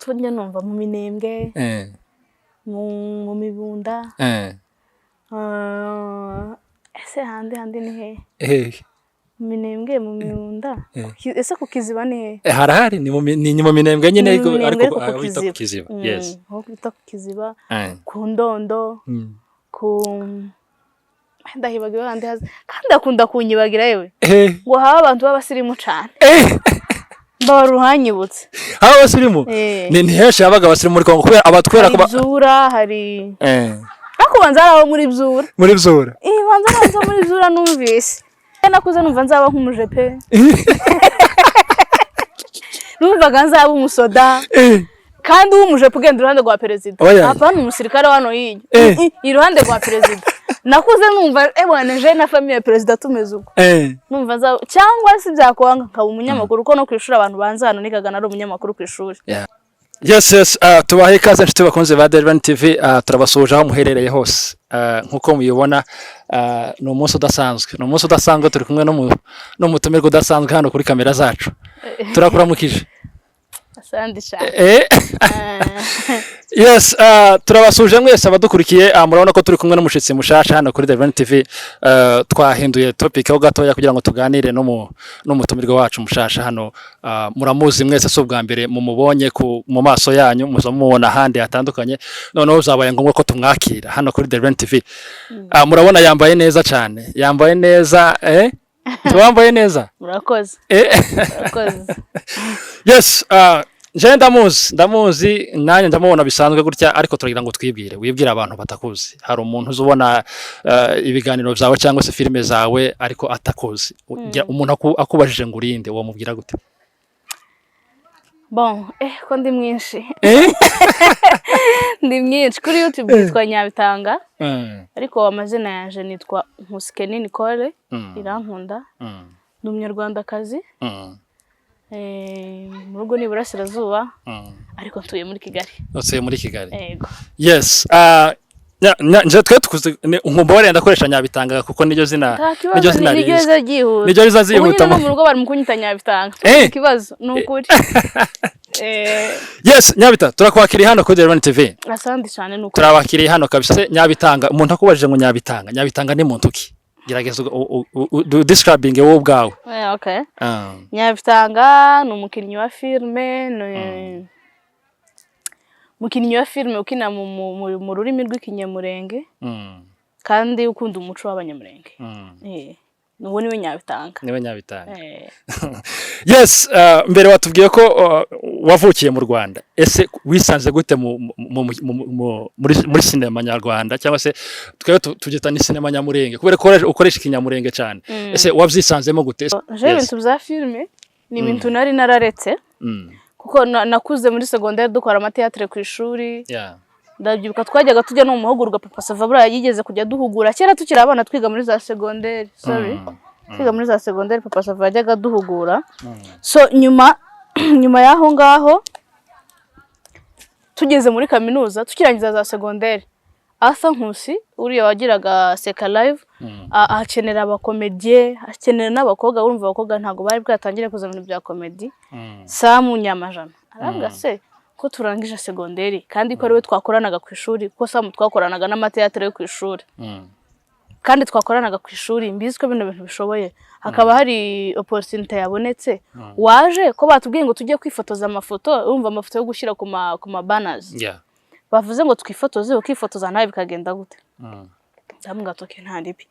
Tujya numva mu Minembwe, mu Mibunda. Ah, ese handi ni hehe? Eh. Mu Minembwe, mu Mibunda. Ese ku Kiziba ni hehe? Harahari, ni mu Minembwe nyine. Ni mu ariko Minembwe. Ariko Ariko ku aho bita ku Kiziba. Kiziba. Yes. Aho bita ku Kiziba, ku Ndondo, ku ndahibagiwe handi haza kandi akunda kunyibagira yewe, ngo haba abantu b'abasirimu cane. Mbabara uhanyibutse. Haba abasirimu. Eh. Ni henshi habaga abasirimu muri Kongo kubera abatwera Hari ko Byura, hari ariko ubanza hari abo muri Byura. Muri Byura. Eh, banza hari abo muri Byura numvise. Nakuze numva nzaba nk'umujepe, numvaga nzaba umusoda, kandi w'umujepe ugenda iruhande rwa perezida. Oya. Hapana umusirikare hano hirya. Iruhande rwa perezida. Nakuze numva ebwana je na famille ya perezida tumeze uko. Numva nzaba, cyangwa se byakwanga nkaba umunyamakuru, kuko no ku ishuri abantu banza hano nigaga nari umunyamakuru ku ishuri. Yes, tubahe ikaze inshuti bakunze ba Delvan TV, turabasuhuje aho muherereye hose. Nkuko mubibona, ni umunsi udasanzwe. Ni umunsi udasanzwe, turi kumwe n'umutumirwa udasanzwe hano kuri kamera zacu. Turakuramukije. Asante cyane. Yes, turabasuhuje mwese abadukurikiye. Murabona ko turi kumwe n'umushitsi mushasha hano kuri Delvan TV. Twahinduye topic ho gatoya kugira ngo tuganire n'umutumirwa wacu mushasha hano. Muramuzi mwese, si ubwa mbere mumubonye mu maso yanyu, muza mumubona ahandi hatandukanye. Noneho byabaye ngombwa ko tumwakira hano kuri Delvan TV. Murabona yambaye neza cyane. Yambaye neza, eh? Wambaye neza? Murakoze. Eh? Murakoze. Yes, nje ndamuzi nanjye ndamubona bisanzwe gutya, ariko turagira ngo twibwire, wibwire abantu batakuzi. Hari umuntu uzi ubona ibiganiro byawe cyangwa se filime zawe ariko atakuzi. Umuntu akubajije ngo urinde, wamubwira gute? Bon, ko ndi mwinshi. Eh? Ndi mwinshi. Kuri YouTube nitwa Nyabitanga, ariko amazina yanje nitwa Nkusikeni Nicole Irankunda. Ndi umunyarwandakazi. Mu rugo ni Iburasirazuba, ariko ntuye muri Kigali. Utuye muri Kigali. Yego. Yes, nje twe tukuzi nkumva wenda ndakoresha Nyabitanga kuko niryo zina Nta kibazo. Niryo zina Niryo rizwi. riza ryihuta. Niryo riza Ubu nyine zihuta. no mu rugo bari mu kunyita Nyabitanga. Eh. Ikibazo ni ukuri. Yes, Nyabita, turakwakiriye hano kuri Delvan TV. Asante cyane, ni ukuri. Turabakiriye hano kabisa. Se, Nyabitanga, umuntu akubajije ngo Nyabitanga, Nyabitanga ni muntu ki? Gerageza describing wowe ubwawe. Okay. Ah. Nyabitanga ni umukinnyi wa filime, ni umukinnyi wa filime ukina mu rurimi rw'Ikinyamurenge kandi ukunda umuco w'Abanyamurenge. Uwo niwe Nyabitanga. Niwe Nyabitanga. Eh. Yes, mbere watubwiye ko wavukiye mu Rwanda. Ese wisanze gute mu, mu, mu, mu, muri sinema nyarwanda, cyangwa se twebwe tubyita ni sinema nyamurenge kubera ko ukoresha Ikinyamurenge cyane? Ese wabyisanzemo gute? Je ibintu bya filime ni ibintu nari nararetse, kuko nakuze muri segonderi dukora amateatire ku ishuri. Ndabyibuka twajyaga tujya no mu mahugurwa. Papa Sava buriya yigeze kujya duhugura kera tukiri abana, twiga muri za segonderi, sorry, twiga muri za segonderi, Papa Sava yajyaga duhugura. So nyuma y'aho ngaho, tugeze muri kaminuza, tukirangiza za segonderi, Arthur Nkusi uriya wagiraga Seka Live akenera abakomediye, akenera n'abakobwa. Urumva abakobwa ntabwo bari bwatangire kuza mu bintu bya comedy. Samu Nyamajana aravuga: "Se ko turangije segonderi, kandi ko ariwe twakoranaga ku ishuri, kuko Samu twakoranaga n'amateatire yo ku ishuri, kandi twakoranaga ku ishuri, mbizi ko bino bintu bishoboye, hakaba hari opportunity yabonetse, waje ko batubwiye ngo tujye kwifotoza amafoto?" Urumva amafoto yo gushyira ku ma banners. Bavuze ngo twifotoze, ukifotoza nawe bikagenda gute? Ndamubwira ati: "Okay, nta ribi."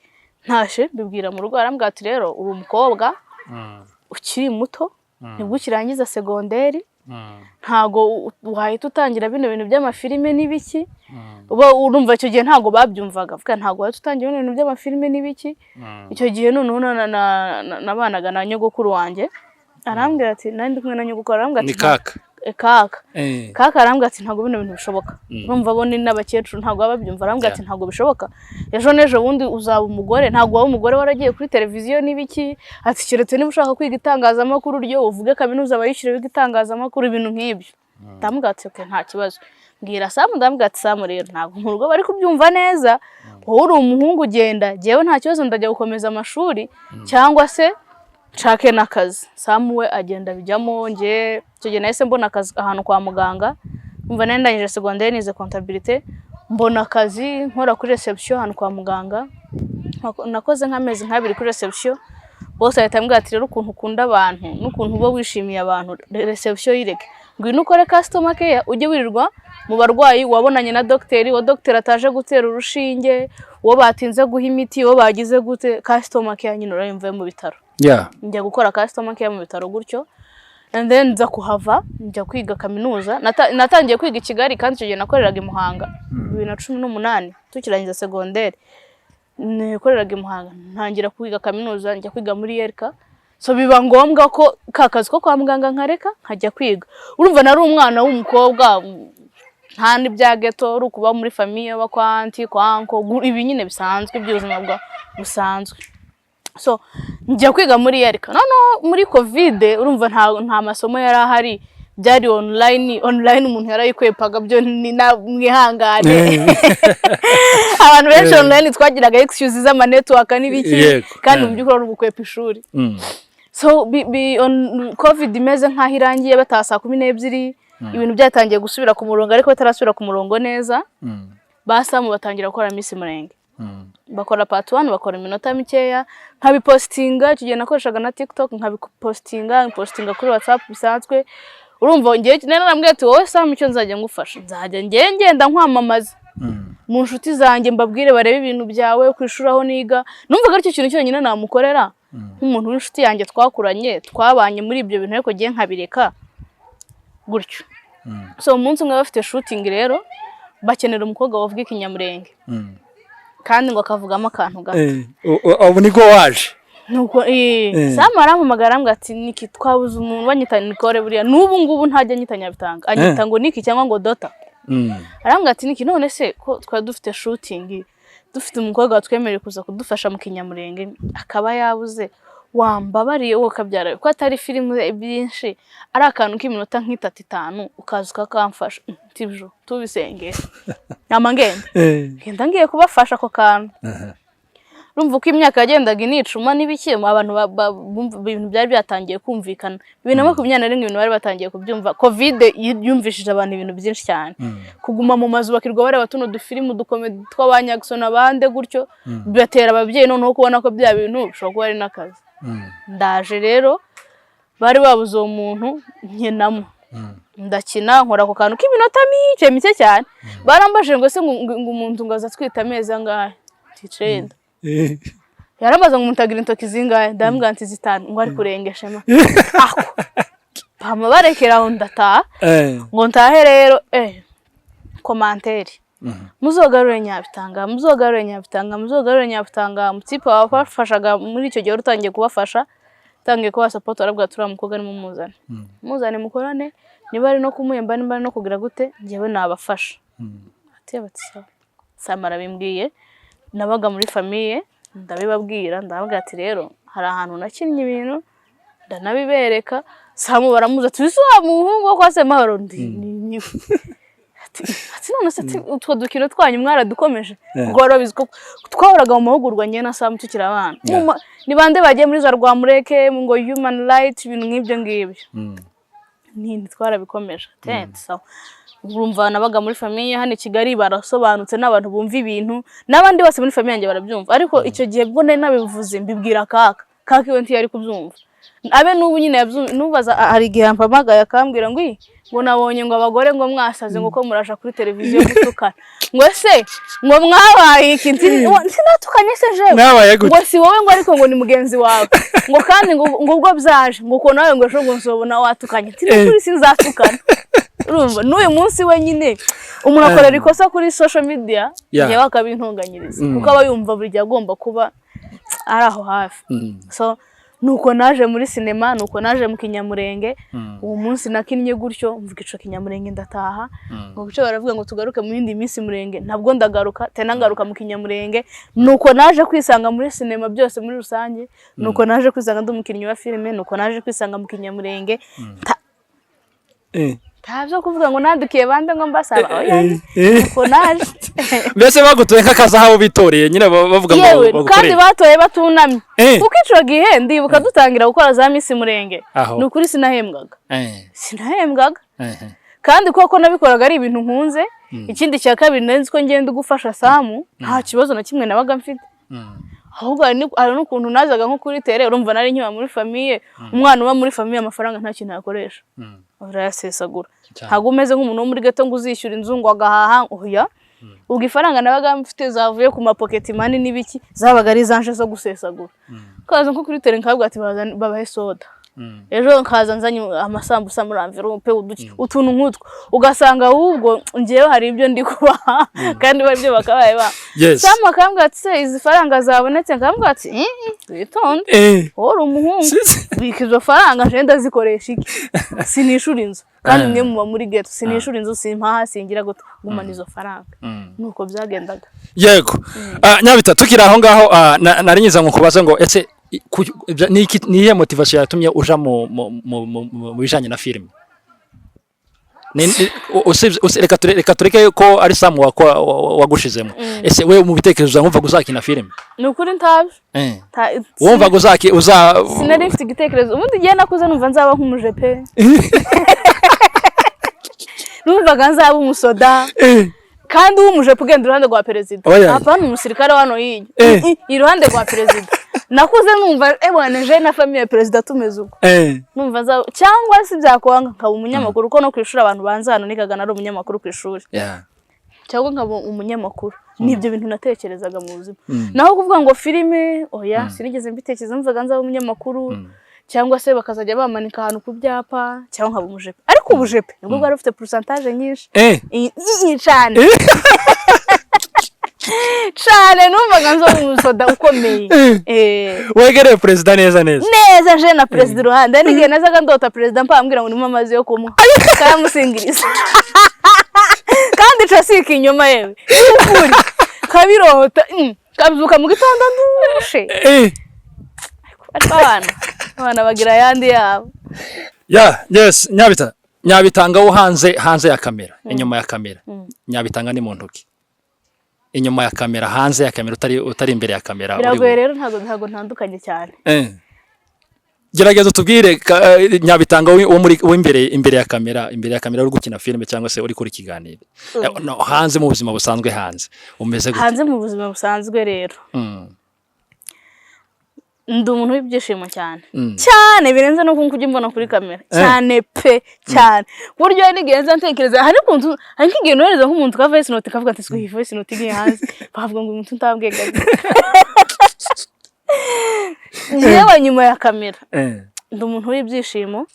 Ntashe mbibwira mu rugo, arambwira ati: "Rero uri umukobwa ukiri muto, nibwo ukirangiza segonderi, ntago wahita utangira bino bintu by'amafilime n'ibiki." Uba urumva icyo gihe ntago babyumvaga, avuga ntago wahita utangira bino bintu by'amafilime n'ibiki. Icyo gihe noneho nabanaga na nyogokuru wanjye, arambwira ati, nari ndi kumwe na nyogokuru, arambwira ati Ni kaka. Kaka. Kaka arambwira ati: "Ntabwo bino bintu bishoboka." Urumva bo ni n'abakecuru, ntabwo baba babyumva. Arambwira ati: "Ntabwo bishoboka, ejo n'ejo bundi uzaba umugore, ntabwo waba umugore waragiye kuri televiziyo n'ibiki." Ati: "Keretse niba ushaka kwiga itangazamakuru, ryo uvuge kaminuza bayishyure wiga itangazamakuru," ibintu nk'ibyo. Ndamubwira ati: "Okay, nta kibazo." Mbwira Samu, ndamubwira ati: "Samu rero, ntabwo mu rugo bari kubyumva neza, wowe uri umuhungu, ugenda, jyewe nta kibazo, ndajya gukomeza amashuri cyangwa se nshake n'akazi." Samu we agenda bijyamo, njye Icyo gihe nahise mbona akazi ahantu kwa muganga. Umva, nari ndangije secondaire, nize comptabilité, mbona akazi nkora kuri reception ahantu kwa muganga. Nakoze nk'amezi 2 kuri reception, bose ahita ambwira ati: "Rero ukuntu ukunda abantu n'ukuntu uba wishimiye abantu, reception yireke, ngwino ukore customer care, ujye wirirwa mu barwayi, wabonanye na dogiteri, uwo dogiteri ataje gutera urushinge, uwo batinze guha imiti, uwo bagize gute, customer care nyine urayumva yo mu bitaro." Njya gukora customer care mu bitaro gutyo, and then nza kuhava njya kwiga kaminuza. Natangiye kwiga i Kigali, kandi icyo gihe nakoreraga i Muhanga 2018 tukirangiza secondaire, nakoreraga i Muhanga. Ntangira kwiga kaminuza, njya kwiga muri ULK. So biba ngombwa ko ka kazi ko kwa muganga nkareka nkajya kwiga. Urumva nari umwana w'umukobwa, nta n'ibya ghetto, uri ukuba muri famille, uba kwa aunty, kwa uncle, ibi nyine bisanzwe by'ubuzima bwa busanzwe. So njya kwiga muri ULK. Noneho muri COVID, urumva nta masomo yari ahari, byari online. Online umuntu yarayikwepaga, byo ni na mwihangane, abantu benshi online twagiraga excuse z'ama network n'ibiki, kandi mu by'ukuri ari ugukwepa ishuri. So COVID imeze nk'aho irangiye, bataha saa 12, ibintu byatangiye gusubira ku murongo ariko bitarasubira ku murongo neza, basamu batangira gukora Miss Murenge. Bakora part 1, bakora iminota mikeya, nkabipostinga. Icyo gihe nakoreshaga na TikTok, nkabipostinga, nkapostinga kuri WhatsApp bisanzwe. Urumva ngiye nari narambwiye ati: "Wowe Sam, icyo nzajya ngufasha, nzajya ngiye ngenda nkwamamaza mu nshuti zanjye, mbabwire barebe ibintu byawe ku ishuri aho niga." Numvaga aricyo kintu cyonyine namukorera nk'umuntu w'inshuti yanjye twakuranye, twabanye muri ibyo bintu, ariko ngiye nkabireka gutyo. So umunsi umwe bafite shooting rero, bakenera umukobwa wavuga Ikinyamurenge, kandi ngo akavugamo akantu gato. Ubu nibwo waje? Nuko Sam arampamagara, arambwira ati: "Niki, twabuze umuntu." Banyita Nicole buriya, n'ubu ngubu ntajya anyita Nyabitanga, anyita ngo Niki cyangwa ngo Dota. Arambwira ati: "Niki, none se ko twari dufite shooting, dufite umukobwa watwemereye kuza kudufasha mu Kinyamurenge akaba yabuze, wambabariye wowe ukabyara ko atari filime byinshi, ari akantu k'iminota nk'itatu itanu, ukaza ukakamfasha?" Tibjo tubisengera, nama ngenda ngenda ngiye kubafasha ako kantu. Urumva uko imyaka yagendaga inicuma n'ibiki, abantu bumva ibintu byari byatangiye kumvikana. 2021 ibintu bari batangiye kubyumva. COVID yumvishije abantu ibintu byinshi cyane. Kuguma mu mazu bakirwa bareba tuno dufilimu, udukomedi tw'abanyagisona bande gutyo, bibatera ababyeyi noneho kubona ko bya bintu bishobora kuba ari n'akazi. Ndaje rero, bari babuze uwo muntu, nkenamo, ndakina, nkora ako kantu k'iminota mike mike cyane. Barambajije ngo: "Ese ngo umuntu ngo aza atwite amezi angahe?" Nti: "9." Yarambaza ngo: "Umuntu agira intoki zingahe?" Ndamubwira nti: "5." Ngo: "Ari kurengesha ma ako." Bama barekera aho, ndataha. Ngo ntahe rero, commentaire: "Muzogarure Nyabitanga, muzogarure Nyabitanga, muzogarure Nyabitanga." Mutipe wabafashaga muri icyo gihe wari utangiye kubafasha, utangiye kubaha support, arabwira: "Turiya mukobwa ni mumuzane, muzane mukorane, niba ari no kumuhemba, niba ari no kugira gute, njyewe nabafasha." Ati bati: "Sawa." Sam arabimbwiye, nabaga muri famille, ndabibabwira, ndababwira ati: "Rero hari ahantu nakinnye ibintu, ndanabibereka." Samu baramuza ati: "Ese wa muhungu wo kwa Semahoro?" Ndi ni ati: "None se," ati, "utwo dukino twanyu mwaradukomeje?" Kuko bari babizi ko twahoraga mu mahugurwa njye na Samu tukiri abana. Ni bande bagiye muri za Rwamureke ngo human right, ibintu nk'ibyo ngibyo, ni twarabikomeje. Ati: "Sawa." Urumva nabaga muri famille hano i Kigali, barasobanutse, n'abantu bumva ibintu, n'abandi bose muri famille yanjye barabyumva. Ariko icyo gihe bwo nari nabivuze mbibwira kaka, kaka iwe ntiyari kubyumva abe n'ubu nyine nubaza. Hari igihe yampamagaye akambwira ngo: "Ii, ngo nabonye ngo abagore ngo mwasaze, ngo ko muraja kuri televiziyo gutukana, ngo ese ngo mwabaye iki?" Sinatukanye se jewe? Mwabaye gute? Ngo si wowe, ngo ariko ngo ni mugenzi wawe, ngo kandi ngo ubwo byaje, ngo uko nawe ngo ejo ngo nzobona watukanye. Nti: "Nukuri sinzatukana." Urumva n'uyu munsi we nyine umuntu akorera ikosa kuri social media, njyewe akabintunganyiriza, kuko aba yumva buri gihe agomba kuba ari aho hafi. So nuko naje muri sinema, nuko naje mu Kinyamurenge. Uwo munsi nakinnye gutyo, mvuga ico Kinyamurenge, ndataha. Ngo bice baravuga ngo tugaruke mu yindi minsi Murenge, ntabwo ndagaruka tena, ngaruka mu Kinyamurenge. Nuko naje kwisanga muri sinema byose muri rusange, nuko naje kwisanga ndi umukinnyi wa filime, nuko naje kwisanga mu Kinyamurenge. Nta byo kuvuga ngo nandikiye bande ngo mbasaba, oya, uko naje. Mbese bagutuye nk'akazahabu bitoreye nyine, bavuga ngo Yewe, kandi bagukorere. Batoye batunamye, kuko ico gihe ndibuka dutangira gukora za Miss Murenge, ni ukuri sinahembwaga, sinahembwaga. Kandi koko nabikoraga ari ibintu nkunze. Ikindi cya kabiri, nari nzi ko ngenda gufasha Samu, nta kibazo na kimwe nabaga mfite. Ahubwo hari n'ukuntu nazaga nko kuri terrain, urumva nari nkiba muri famille. Umwana uba muri famille, amafaranga nta kintu yakoresha, urayasesagura. Ntabwo umeze nk'umuntu wo muri ghetto ngo uzishyura inzu, ngo agahaha, oya. Ubwo ifaranga nabaga mfite zavuye ku ma pocket money n'ibiki, zabaga ari izanje zo gusesagura. Kaza nko kuri terrain nkavuga ati babahe soda, ejo nkaza nzanye amasambusa muri enveloppe, uduki, utuntu nk'utwo, ugasanga ahubwo njyewe hari ibyo ndi kubaha kandi bari byo bakabaye ba Samu akambwira ati: "Se izi faranga zabonetse?" Nkambwira ati: Witonde, wowe uri umuhungu, bika izo faranga, nje ndazikoresha iki? Sinishura inzu kandi mwe muba muri ghetto, sinishura inzu, simpaha, singira gute, gumana izo faranga." Nuko byagendaga. Yego. Nyabita, tukiri aho ngaho, nari nyiza ngo kubaza ngo ese ni iyihe motivation yatumye uja mu bijanye na filime? Reka tureke ko ari Samu wagushizemo. Ese we mu bitekerezo byawe wumvaga uzakina filime? Ni ukuri ntabyo. Wumvaga uzaki uza Sinari mfite igitekerezo. Ubundi igihe nakuze numva nzaba nk'umujepe, numvaga nzaba umusoda, kandi w'umujepe ugenda iruhande rwa perezida. Oya. Hapana umusirikare wano hirya, iruhande rwa perezida. Nakuze numva ebwana je na famille ya perezida tumeze uko. Numva nzaba, cyangwa se byakwanga nkaba umunyamakuru, kuko no ku ishuri abantu banza hano nigaga nari umunyamakuru ku ishuri, cyangwa nkaba umunyamakuru. Ni ibyo bintu natekerezaga mu buzima. Naho kuvuga ngo filime, oya, sinigeze mbitekereza. Numvaga nzaba umunyamakuru, cyangwa se bakazajya bamanika ahantu ku byapa, cyangwa nkaba umujepe. Ariko ubujepe nibwo bwari bufite pourcentage nyinshi. Cyane cyane, numvaga nzaba umusoda ukomeye. Wegereye perezida neza neza. Neza, je na perezida iruhande. Hari n'igihe nazaga ndota perezida mpambwira ngo nimuhe amazi yo kunywa, kayamusingiriza. Kandi ico si ikinyoma, yewe, ukuri kabirota, kabyuka mu gitondo ndushe. Ariko abana bagira ayandi yabo. Ya, yes. Nyabita, Nyabitanga wo hanze ya kamera, inyuma ya kamera, Nyabitanga ni mu ntoki inyuma ya kamera, hanze ya kamera, utari imbere ya kamera, uri Biragoye rero, ntabwo ntandukanye cyane. Gerageza utubwire Nyabitanga wo muri w'imbere imbere ya kamera uri gukina filime cyangwa se uri kuri ikiganiro. No, hanze mu buzima busanzwe, hanze umeze gute? Hanze mu buzima busanzwe rero, ndi umuntu w'ibyishimo cyane, cyane birenze no kujya mbona kuri kamera, cyane pe, cyane, ku buryo hari n'igihe nza ntekereza, hari ukuntu, hari nk'igihe nohereza nk'umuntu ka voice note, kavuga ati: "Iyi voice note igiye hanze bavuga ngo uyu muntu ntabwenge." Yewe, nyuma ya kamera ndi umuntu w'ibyishimo.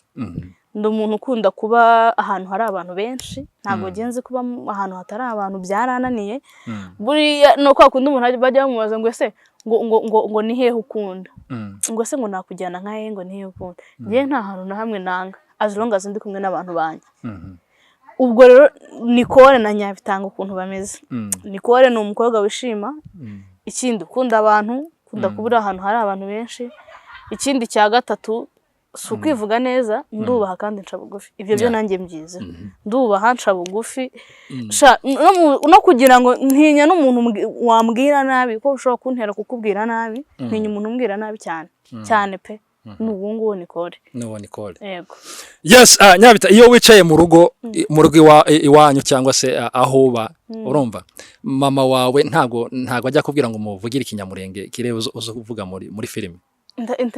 Ndi umuntu ukunda kuba ahantu hari abantu benshi. Ntabwo ngenzi kuba ahantu hatari abantu, byarananiye. Buriya ni kwa kundi umuntu bajya bamubaza ngo ese ngo ni hehe ukunda, ngo ese ngo nakujyana nka hehe, ngo ni hehe ukunda? Njyewe nta hantu na hamwe nanga, as long as ndi kumwe n'abantu banjye. Ubwo rero Nicole na Nyabitanga ukuntu bameze, Nicole ni umukobwa wishima. Ikindi, ukunda abantu, ukunda kuba uri ahantu hari abantu benshi. Ikindi cya gatatu, si ukwivuga neza, ndubaha kandi nca bugufi. Ibyo byo nanjye mbyize, ndubaha, nca bugufi. Sha, no kugira ngo ntinya n'umuntu wambwira nabi, ko ushobora kuntera kukubwira nabi. Ntinya umuntu umbwira nabi cyane cyane pe. Ni uwo nguwo Nicole. N'uwo Nicole. Yego. Yes. Nyabita, iyo wicaye mu rugo iwanyu cyangwa se aho uba, urumva mama wawe ntabwo ajya kubwira ngo muvugire ikinyamurenge kirebe uze kuvuga muri filime?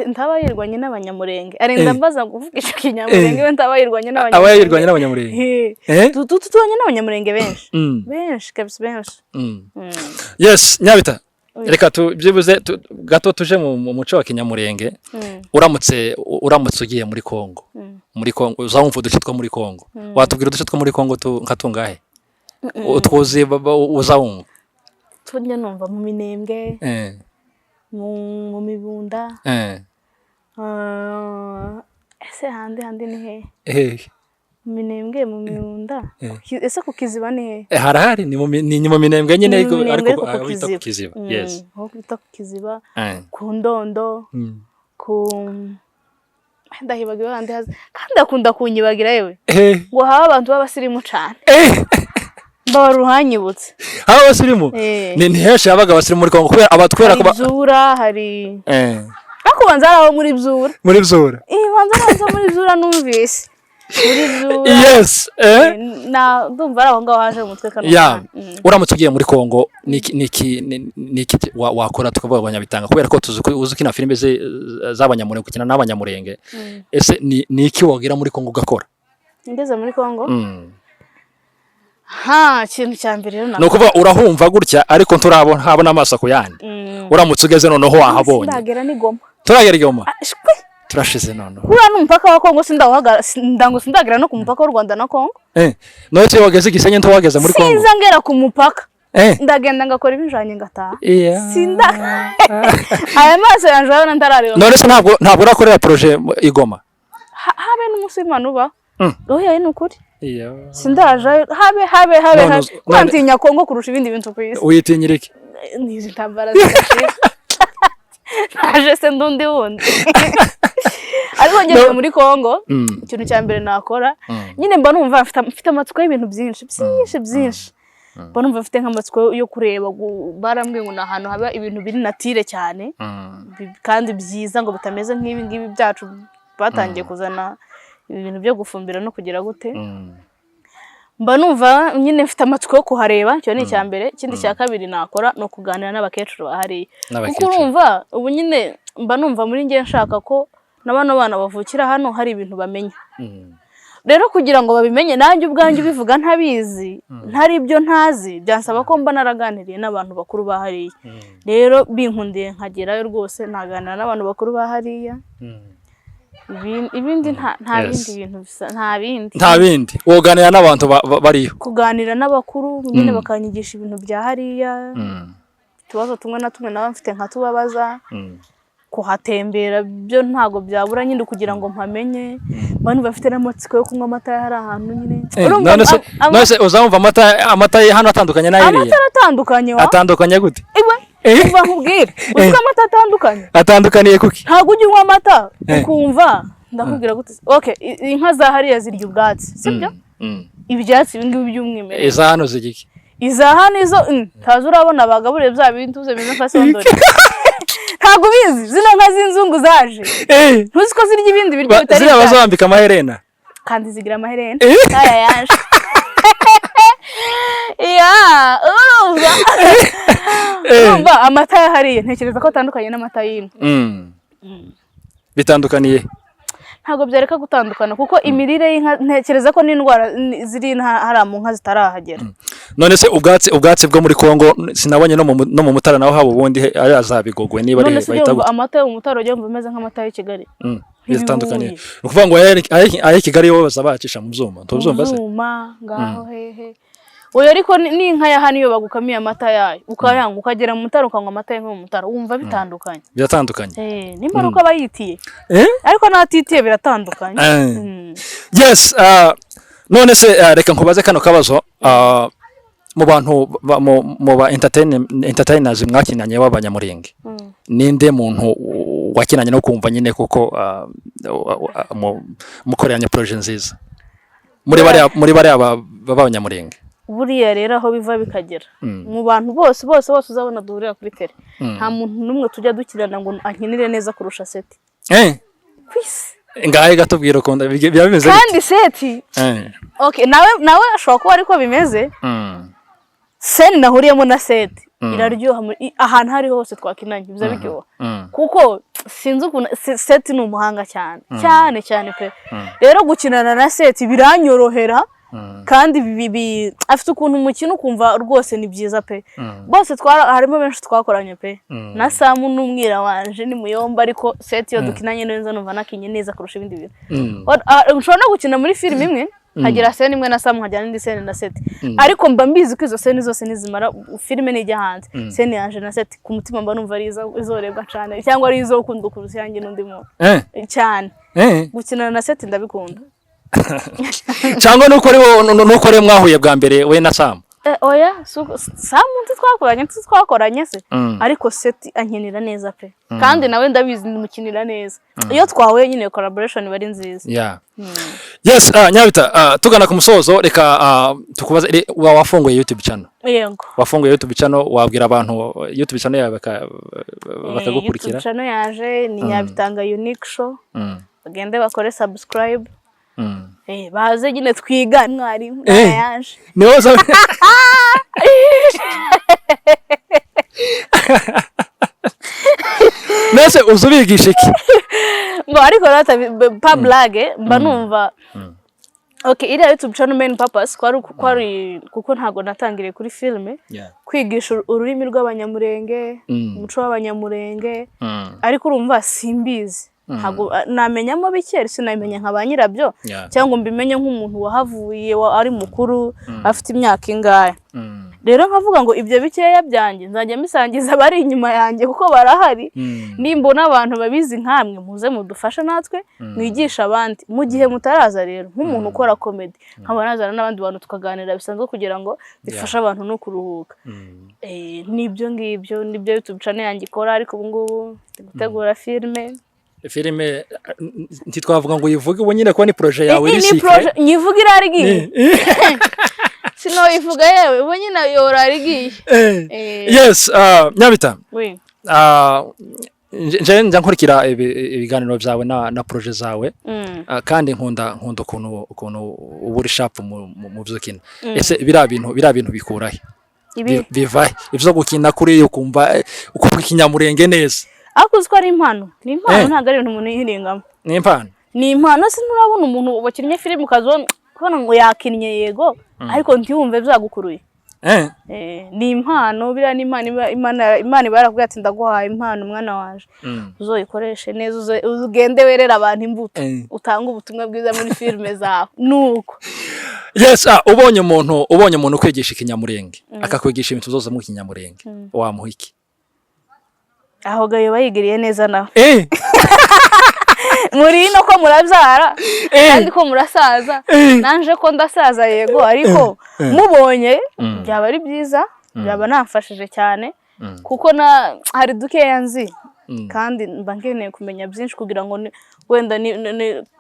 Ntaba yirwanye n'abanyamurenge, arinda mbaza kuvuga icyo kinyamurenge, we ntaba yirwanye Aba n'abanyamurenge. yirwanye n'abanyamurenge. Tubanye n'abanyamurenge benshi, benshi kabisa, benshi. Yes, Nyabita. Oya. Reka byibuze gato tuje mu muco wa kinyamurenge. Uramutse ugiye muri Kongo, muri Kongo uzawumva uduce two muri Kongo, watubwira uduce two muri Kongo nka tungahe utwuzi uzawumva? Tujya numva mu Minembwe, mu Mibunda. Ese handi ni hehe? Mu Minembwe, mu Mibunda. Ese ku Kiziba ni hehe? Harahari, ni mu Minembwe nyine, Ni mu ariko Minembwe, ariko ariko ku aho bita ku Kiziba. Kiziba. Yes. Aho bita ku Kiziba, ku Ndondo, ku Ndahibagiwe handi haza, kandi akunda kunyibagira yewe. Ngo haba abantu b'abasirimu cane. Mbabara uhanyibutse. Haba abasirimu? Eh. Ni henshi habaga abasirimu muri Kongo, kubera abatwera Hari ko Byura, hari ariko ubanza hari abo muri Byura. Muri Byura. Eh, banza hari abo muri Byura, numvise muri Byura. Yes. Na ndumva ari aho ngaho haje mu mutwe kano Ya. kanya. Uramutse ugiye muri Kongo, niki wakora tukavuga ngo Nyabitanga, kubera ko tuzi ko uzi ukina filime z'abanyamurenge, gukina n'abanyamurenge, ese ni iki wagira muri Kongo ugakora? Ngeze muri Kongo, ha, ikintu cya mbere rero Ni ukuvuga urahumva gutya, ariko nturabona habona amaso ku yandi. Uramutse ugeze noneho wahabonye? Sindagera ni Goma. Turagera i Goma? Ah, shwi. Turashize noneho. Kuriya ni umupaka wa Kongo, sindawuhagara, ndango sindagera no ku mupaka w'u Rwanda na Kongo. None se wageze i Gisenyi, ntiwageze muri Kongo? Sinza ngera ku mupaka. Ndagenda ngakora ibijanye ngataha. Sinda aya maso yanjye urabona ntarareba. None se ntabwo urakorera projet i Goma? Habe n'umunsi w'Imana uba. Oya, ni ukuri. Sindajayo, habe habe habe. None Habe. Ntinya Kongo kurusha ibindi bintu ku isi. Witinyira iki? Ni izi ntambara zidashira. Naje se ndundi wundi? Ariko ngeze No. muri Kongo, ikintu cya mbere nakora, nyine mba numva mfite amatsiko y'ibintu byinshi byinshi byinshi. Mba numva mfite nk'amatsiko yo kureba, barambwiye ngo ni ahantu haba ibintu biri nature cyane, kandi byiza, ngo bitameze nk'ibi ngibi byacu batangiye kuzana ibintu byo gufumbira no kugira gute. Mba numva nyine mfite amatsiko yo kuhareba. Icyo ni icya mbere. Ikindi cya kabiri nakora ni ukuganira n'abakecuru bahariya, kuko N'abakecuru. urumva ubu nyine mba numva muri njye nshaka ko na bano bana bavukira hano hari ibintu bamenya. Rero kugira ngo babimenye, nanjye ubwanjye ubivuga ntabizi, ntari ibyo ntazi, byansaba ko mba naraganiriye n'abantu bakuru ba hariya. Rero binkundiye nkagerayo rwose, naganira n'abantu bakuru ba hariya. Ibindi nta bindi bintu bisa, nta bindi. Nta bindi, woganira n'abantu bariyo. Kuganira n'abakuru nyine, bakanyigisha ibintu bya hariya, utubazo tumwe na tumwe naba mfite nkatubabaza. Kuhatembera byo ntabwo byabura nyine, kugira ngo mpamenye. Mba numva mfite n'amatsiko yo kunywa amata hari ahantu nyine. Urumva None se none se uzamva amata ye hano atandukanye n'ayiriya? Amata aratandukanye wa. Atandukanye gute? Iwe. Umva nkubwire, uzi ko amata atandukanye? Atandukaniye kuki? Ntabwo ujya unywa amata ukumva, ndakubwira gute se? Okay, inka za hariya zirya ubwatsi, sibyo? Ibyatsi ibi ngibi by'umwimerere. Iza hano zigiki? Iza hano izo ntazi, urabona bagaburiye bya bintu bimeze nka sondori, ntabwo ubizi? Zino nka z'inzungu zaje, ntuzi ko zirya ibindi biryo bitari Ziriya ibyatsi? Bazambika amaherena. Kandi zigira amaherena aya yaje ya. Urumva amata ya hariya ntekereza ko atandukanye n'amata y'ino. Bitandukaniye? Ntabwo byareka gutandukana, kuko imirire y'inka, ntekereza ko n'indwara ziri hariya mu nka zitarahagera. None se ubwatsi bwo muri Kongo, sinabonye no mu Mutara naho haba ubundi ari azabigogwe niba ari None se ujya bahita wumva gute? amata yo mu Mutara, ujya wumva ameze nk'amata y'i Kigali? Bitandukaniye. Ntibihuye. Ni ukuvuga ngo ayo i Kigali bo baza bayacisha mu byuma, tubyumva se? Byuma ngaho hehe. Oya, ariko n'inka ya hano iyo bagukamiye amata yayo ukayanywa, ukagera mu Mutara ukanywa amata y'inka mu Mutara, wumva bitandukanye. Biratandukanye. Eh, nimba ari uko aba yitiye, ariko n'atitiye biratandukanye. Yes, none se reka nkubaze kano kabazo, mu bantu mu ba entertainers mwakinanye b'abanyamurenge, ninde muntu wakinanye no kumva nyine kuko mukoreranye projet nziza muri bariya b'abanyamurenge? Buriya rero aho biva bikagera, mu bantu bose bose bose uzabona duhurira kuri tele, nta muntu n'umwe tujya dukirana ngo ankinire neza kurusha Seti ku isi. Ngahe gatubwira ukuntu biba bimeze bite? Kandi Seti, okay, nawe ashobora kuba ariko bimeze. Scène nahuriyemo na Seti iraryoha, ahantu aho ariho hose twakinanye biza biryoha, kuko sinzi ukuntu Seti ni umuhanga cyane cyane cyane pe. Rero gukinana na Seti biranyorohera, kandi afite ukuntu umukino ukumva rwose ni byiza pe. Bose harimo benshi twakoranye pe, na Samu n'umwira wanje ni muyomba, ariko Seti iyo dukinanye neza numva nakinye neza kurusha ibindi bintu. Nshobora no gukina muri filime imwe, nkagira scène imwe na Samu, nkagira n'indi scène na Seti, ariko mba mbizi ko izo scène zose nizimara filime nijya hanze, scène yanje na Seti ku mutima mba numva ari izorebwa cyane, cyangwa ari izo gukundwa kurusha iyanjye n'undi muntu cyane. Gukinana na Seti ndabikunda. Cyangwa nuko ari mwahuye bwa mbere, we na Samu? Oya, Samunsi twakoranye, si twakoranye se? Ariko Seti ankinira neza pe, kandi nawe ndabizi ndamukinira neza. Iyo twahuye nyine, collaboration iba ari nziza. Yeah. Yes, Nyabita, tugana ku musozo, reka tukubaze, wafunguye YouTube channel? Yego. Wafunguye YouTube channel, wabwira abantu YouTube channel yawe bakagukurikira? YouTube channel yaje ni Nyabitanga Unique Show. Bagende bakore subscribe. Baze nyine twiga mwarimu yaje. Ni wowe Mbese uzi ubigisha iki? Ngo ariko rata pa blague, mba numva okay, iriya YouTube channel main purpose kwari kuko ntago natangiriye kuri filme, kwigisha ururimi rw'Abanyamurenge, umuco w'Abanyamurenge. Ariko urumva simbizi, ntabwo namenyamo bike, sinabimenya nka ba nyirabyo cyangwa mbimenye nk'umuntu wahavuye ari mukuru, afite imyaka ingahe. Rero nkavuga ngo ibyo bikeya byanjye nzajya mbisangiza abari inyuma yanjye, kuko barahari. Nimbona abantu babizi nkamwe, muze mudufashe natwe mwigisha abandi mu gihe mutaraza. Rero nk'umuntu ukora comedy, nkaba nazana n'abandi bantu tukaganira bisanzwe kugira ngo bifashe abantu no kuruhuka. Nibyo ngibyo, nibyo YouTube channel yanjye ikora. Ariko ubu ngubu ndi gutegura filime. Filime ntitwavuga ngo uyivuge ubu nyine, kuko ni projet yawe iri Ni secret. projet nyivuga irari igiye, sinoyivuga yewe, ubu nyine yorara igiye. Yes, Nyabita, Oui. Nje njya nkurikira ibiganiro byawe na projet zawe. Kandi nkunda ukuntu uba uri sharp mu byo ukina. Ese biriya bintu bikura he? Ibi Biva he? Ibyo gukina kuri ukumva ukuvuga Ikinyamurenge neza. Ariko uzi ko ari impano, ni impano. Ntabwo ari ibintu umuntu yihingamo. Ni impano. Ni impano. Se nturabona umuntu wakinnye filime ukazibona kubona ngo yakinnye, yego, ariko ntiwumve byagukuruye? Ni impano, biriya ni impano. Imana iba yarakubwiye ati: "Ndaguhaye impano, mwana wanje, uzoyikoreshe neza, ugende werere abantu imbuto, utange ubutumwa bwiza muri filime zawe." Nuko. Yes, ubonye umuntu ukwigisha Ikinyamurenge, akakwigisha ibintu byose mu Kinyamurenge, wamuha iki? Aho gayo bayigiriye neza nawe. Muri ino ko murabyara kandi ko murasaza, nanje ko ndasaza, yego, ariko mubonye byaba ari byiza, byaba namfashije cyane, kuko na hari dukeya nzi, kandi mba nkeneye kumenya byinshi kugira ngo wenda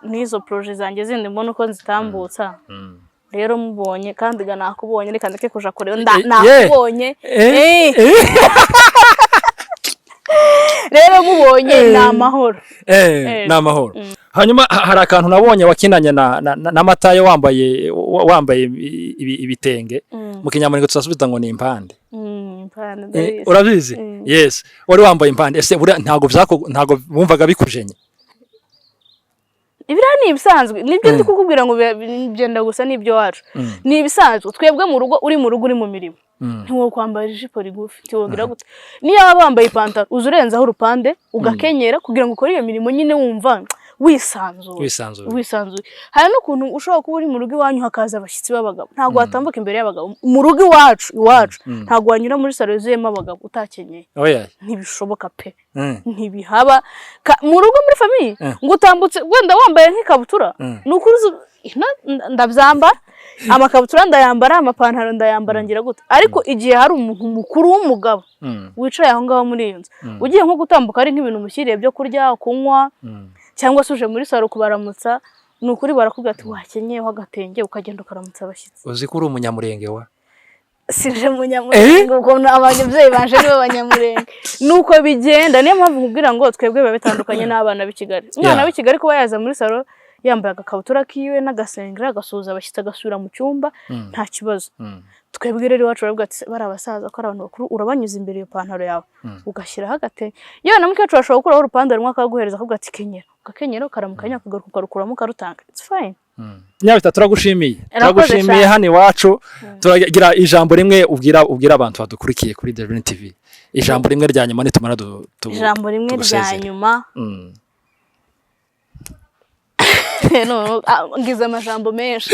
n'izo projet zanjye zindi mbone uko nzitambutsa. Rero mubonye, kandi ga nakubonye, reka ndeke kuja kure, nakubonye. Rero mubonye ni amahoro. Ni amahoro. Hanyuma hari akantu nabonye wakinanye na Matayo, wambaye ibitenge, mu Kinyamurenge tuzasubiza ngo ni impande. Impande, ndabizi. Urabizi? Yes, wari wambaye impande. Ese buriya ntago wumvaga bikujenye? Ibiriya ni ibisanzwe, nibyo ndi kukubwira ngo byenda gusa n'ibyo wacu, ni ibisanzwe. Twebwe mu rugo, uri mu rugo, uri mu mirimo, ntiwokwambara ijipo rigufi, ntiwogira gute. Niyo waba wambaye ipantaro, uza urenzaho urupande ugakenyera kugira ngo ukore iyo mirimo nyine wumva wisanzuye. Wisanzuye. Wisanzuye. Hari n'ukuntu ushobora kuba uri mu rugo iwanyu, hakaza abashyitsi b'abagabo, ntabwo watambuka imbere y'abagabo. Mu rugo iwacu ntabwo wanyura muri salo yuzuyemo abagabo utakenyeye. Oya. Ntibishoboka pe. Ntibihaba. Mu rugo, muri famille, ngo utambutse wenda wambaye nk'ikabutura. Ni ukuri ndabyambara, amakabutura ndayambara, amapantaro ndayambara, ngira gute, ariko igihe hari umuntu mukuru w'umugabo wicaye aho ngaho muri iyo nzu, ugiye nko gutambuka, ari nk'ibintu umushyiriye byo kurya, kunywa, cyangwa se uje muri salo kubaramutsa, ni ukuri barakubwira ati: "Wakenyeyeho agatenge ukagenda ukaramutsa abashyitsi." Uzi ko uri Umunyamurenge wa Sije Munyamurenge, ubwo ababyeyi banje nibo Banyamurenge. Nuko bigenda. Niyo mpamvu nkubwira ngo twebwe biba bitandukanye n'abana b'i Kigali. Umwana w'i Kigali kuba yaza muri salo yambaye agakabutura kiwe n'agasengeri, agasuhuza abashyitsi, agasubira mu cyumba, nta kibazo. Twebwe rero iwacu baravuga ati: "Bari abasaza, ko ari abantu bakuru, urabanyuza imbere iyo pantaro yawe ugashyiraho agatenge." Yewe na mukecuru ashobora gukuraho urupande rumwe akaguhereza, akavuga ati: "Kenyera." Ugakenyera, ukaramukanya, ukagaruka ukarukuramo ukarutanga. It's fine. Nyabita, turagushimiye. Urakoze Turagushimiye. cyane. Hano iwacu turagira ijambo rimwe ubwira abantu badukurikiye kuri The Green TV, ijambo rimwe rya nyuma, nitumara Ijambo rimwe rya tugusezere. nyuma. No, ngize amajambo menshi.